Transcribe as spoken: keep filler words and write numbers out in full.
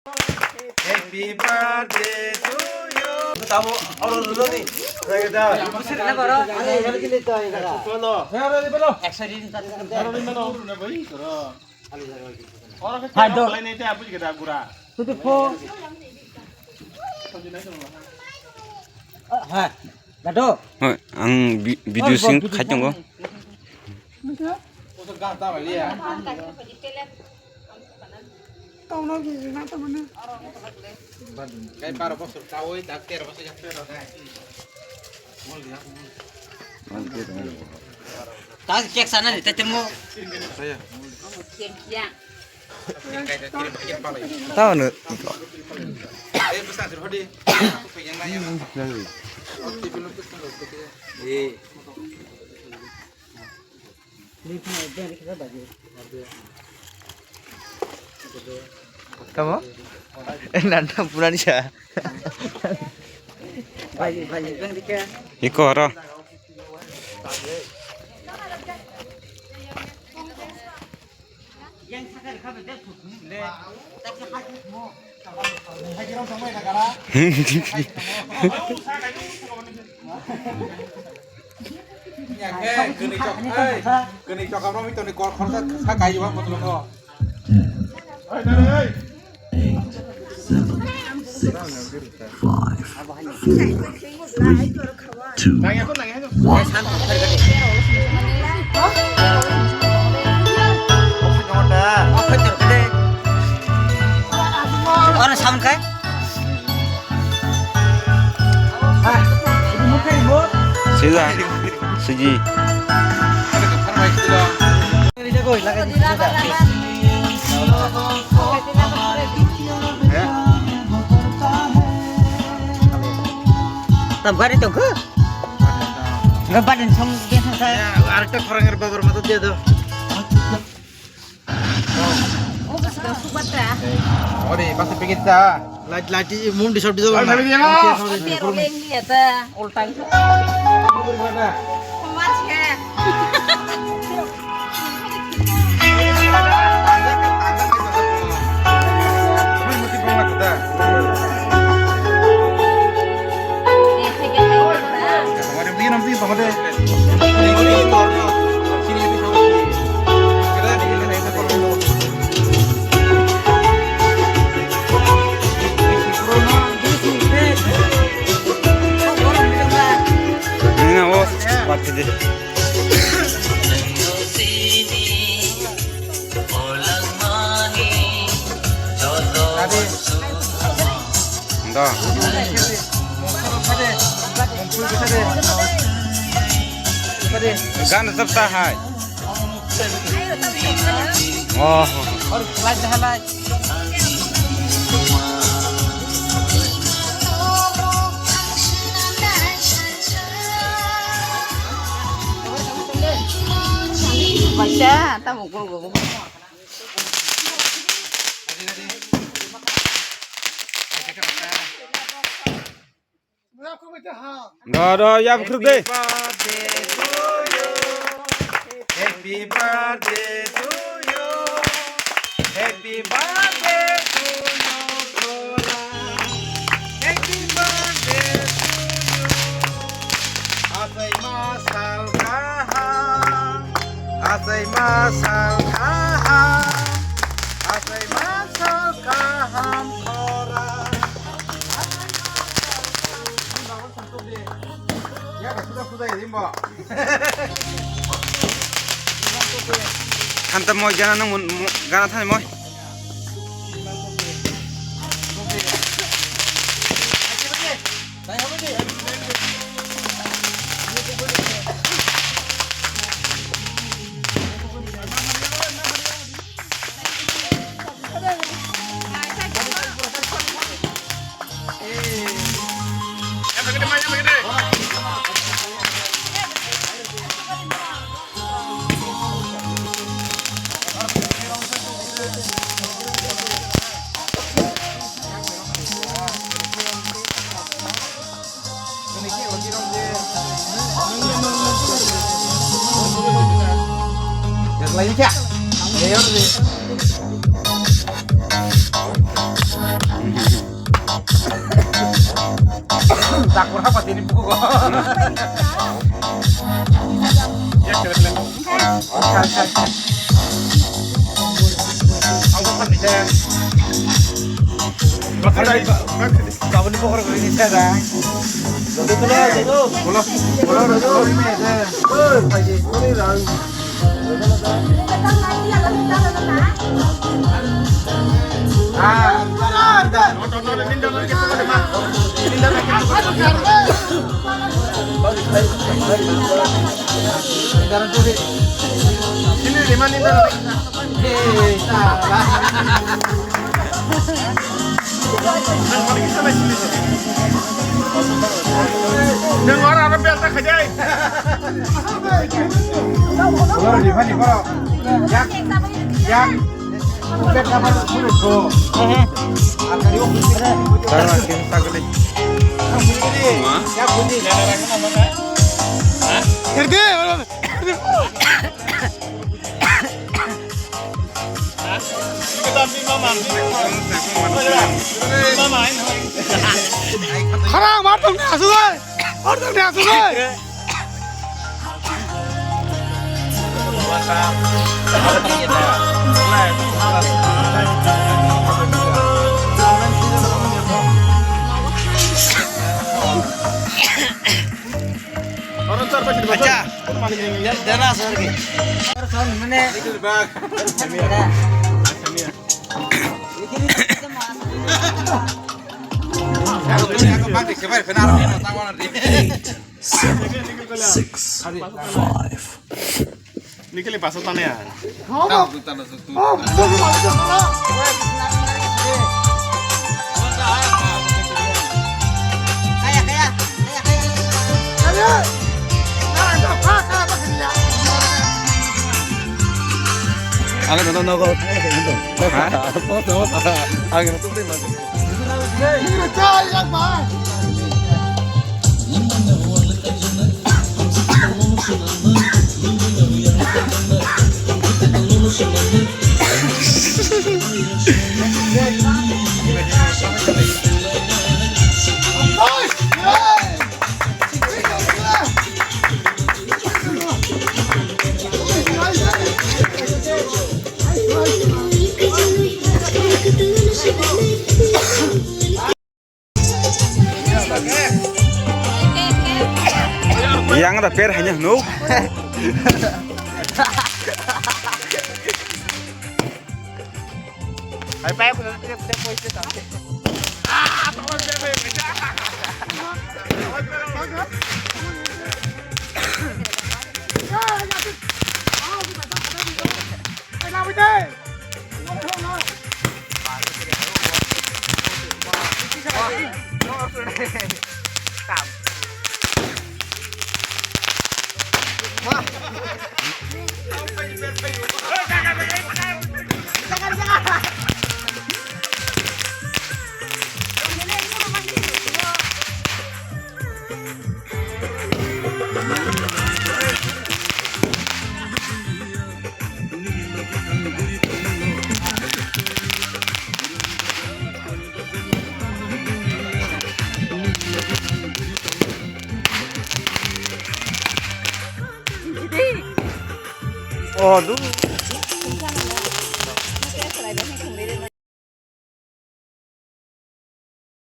Happy birthday to you. Tamo, oro dulu nih. Busir na baro. Are, hari kini to, ini kara. Kono? Hari, hari, balo. Ek sari ni tadi. Hari, hari, balo. Oro ke Hai, do. Lain itu apa juga dah gura. Tutup po. Ha, gado. Hoi, ang bi-, video sing khai tongo. Udah gata bali ya. Kai baro bosor chawi, dak tero bosor jak tero. Tag cake sana ni tete mo. Tao no. Tamo? Eh, nanta punani sa. Iko oro. Kini chok, ei, kini chok, abang itu ni kor kor sa, sa kayu bang betul kok. Eight, seven, six, five, four, three, two, one. Oro sound kai? Sida, siji. Tam gari tongkho? Enggak, badan song dia selesai. Ya, arekta khorang er babar mata dia tuh. Ore, pasti pikir ta. Lait, lait, mum di sab di sab. Ay, sabi dia. Pero leng liya ta, ultang. Mas ya. Da. Gan sabta hai. Oh. Baca, tamu gulu gulu. Da, da, ya, bukruk de. Happy birthday to you. Happy birthday to you, Kola. Happy birthday to you. Asai masal kaham. Asai masal kaham. Asai masal kaham, Kola. Thansa moi gana nang mun, mun, gana thani moi. Takur apa tini buku kok? Ya, kira-kira. Bakal dari, bakal dari. Kabun ni pokor ini saya dah. Bola, bola, bola, bola, ini ada. Eh, pagi, ini rang. Nang ora ora bel ta khajai. Ora di mani ora. Yak. Yak. Bel ta mani ora ko. Akari o. Tara kim sagli. Yak bundi. Herde. Khara, mar tong ne asu dai. Mar tong ne asu dai. Acha. Dena sir ki. Sir, mane. Eight, seven, six, five. Nikili paso tane ya. Ang ito, no, no, no. Ha? Ang ito, Yang ada per hanya no. Hai, pai, pai, pai, pai, pai, pai. Oh, duh.